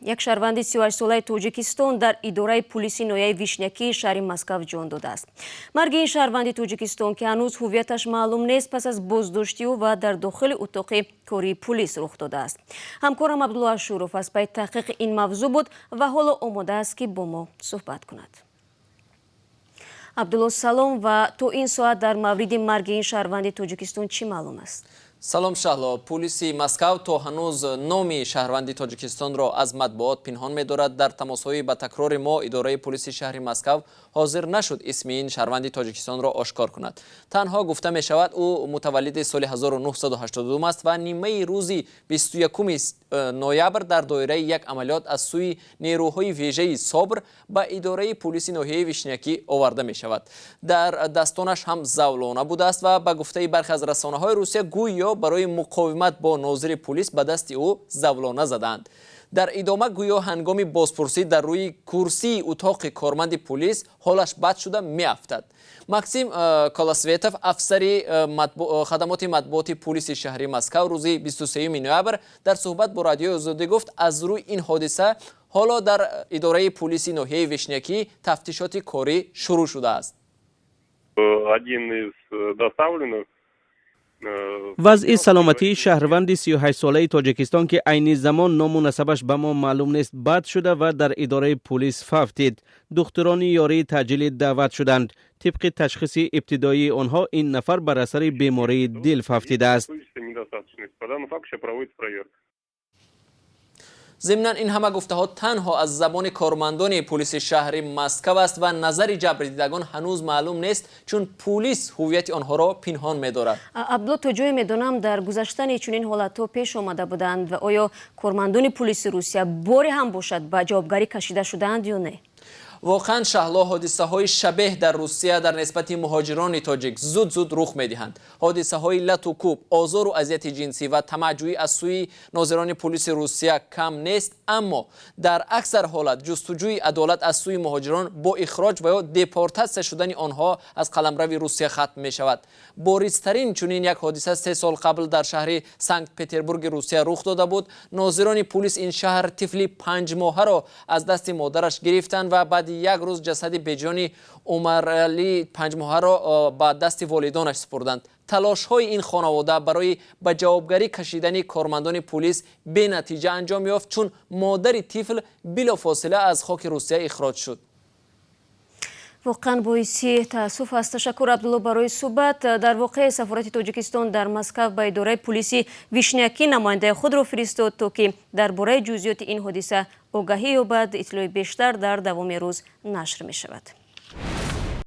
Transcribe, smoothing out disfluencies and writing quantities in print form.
Як шаҳрванди 38-солаи Тоҷикистон дар идораи пулиси ноҳияи Вишнякии шаҳри Москав ҷон додааст. Марги ин шаҳрванди Тоҷикистон, ки ҳанӯз ҳуввияташ маълум нест, пас аз боздошти ӯ ва дар дохили утоқи кории пулис рух додааст. Ҳамкорам Абдулло Ашуров аз пайи таҳқиқи ин мавзӯъ буд ва ҳоло омода аст, ки бо мо суҳбат кунад. Абдулло, салом, ва то ин соат дар мавриди марги ин шаҳрванди Тоҷикистон чӣ маълум аст? Салом, Шаҳло. Пулиси Москав то ҳанӯз номи шаҳрванди Тоҷикистонро аз матбуот пинҳон медорад. Дар тамосҳои ба такрори мо идораи пулиси шаҳри Москав ҳозир нашуд исми ин шаҳрванди Тоҷикистонро ошкор кунад. Танҳо гуфта мешавад, ӯ мутаваллиди соли 1982 аст ва нимаи рӯзи 21 ноябр дар доираи як амалиёт аз сӯи нерӯҳои вежаи СОБР ба идораи пулиси ноҳияи Вишнякӣ оварда мешавад. Дар дастонаш ҳам завлона будааст ва ба гуфтаи бархе аз расонаҳои Русия, гӯё барои муқовимат бо нозири пулис ба дасти ӯ завлона задаанд. Дар идома гӯё ҳангоми бозпурсӣ дар рӯи курсии утоқи корманди пулис ҳолаш бад шуда меафтад. Максим Колосветов, афсари хадамоти матбуоти пулиси шаҳри Москав, рӯзи 23 ноябр дар суҳбат бо Радиои Озодӣ гуфт, аз рӯи ин ҳодиса ҳоло дар идораи пулиси ноҳияи Вишнякӣ тафтишоти корӣ шурӯъ шудааст. Один из доставленных. Вазъи саломатии шаҳрванди 38-солаи Тоҷикистон, ки айни замон ному насабаш ба мо маълум нест, бад шуда ва дар идораи пулис фавтид. Духтурони ёрии таъҷилӣ даъват шуданд. Тибқи ташхиси ибтидоии онҳо, ин нафар бар асари бемории дил фавтидааст. Зимнан, ин ҳама гуфтаҳо танҳо аз забони кормандони пулиси шаҳри Москав аст ва назари ҷабрдидагон ҳанӯз маълум нест, чун пулис ҳуввияти онҳоро пинҳон медорад. Абдулло, то ҷое медонам, дар гузаштани чунин ҳолатҳо пеш омада буданд. Ва оё кормандони пулиси Русия боре ҳам бошад ба ҷавобгарӣ кашида шудаанд ё не? Воқеан, Шаҳло, ҳодисаҳои шабеҳ дар Русия дар нисбати муҳоҷирони тоҷик зуд зуд рух медиҳанд. Ҳодисаҳои лату кӯб, озору азияти ҷинсӣ ва тамаъҷӯӣ аз сӯи нозирони пулиси Русия кам нест, аммо дар аксар ҳолат ҷустуҷӯи адолат аз сӯи муҳоҷирон бо ихроҷ ва ё депортатсия шудани онҳо аз қаламрави Русия хатм мешавад. Боризтарин чунин як ҳодиса 3 сол қабл дар шаҳри Санкт Петербурги Русия рух дода буд. Нозирони пулис ин шаҳр тифли 5-моҳаро аз дасти модараш гирифтанд ва баъди як рӯз ҷасади беҷони Умарали 5-моҳаро ба дасти волидонаш супурданд. Талошҳои ин хонавода барои ба ҷавобгарӣ кашидани кормандони пулис бенатиҷа анҷом ёфт, чун модари тифл билофосила аз хоки Русия ихроҷ шуд. Воқеан боиси таассуф аст. Ташаккур, Абдулло, барои суҳбат. Дар воқеъ, сафорати Тоҷикистон дар Москав ба идораи пулиси Вишнякӣ намояндаи худро фиристод, то ки дар бораи ҷузъиёти ин ҳодиса огаҳӣ ёбад. Иттилои бештар дар давоми рӯз нашр мешавад.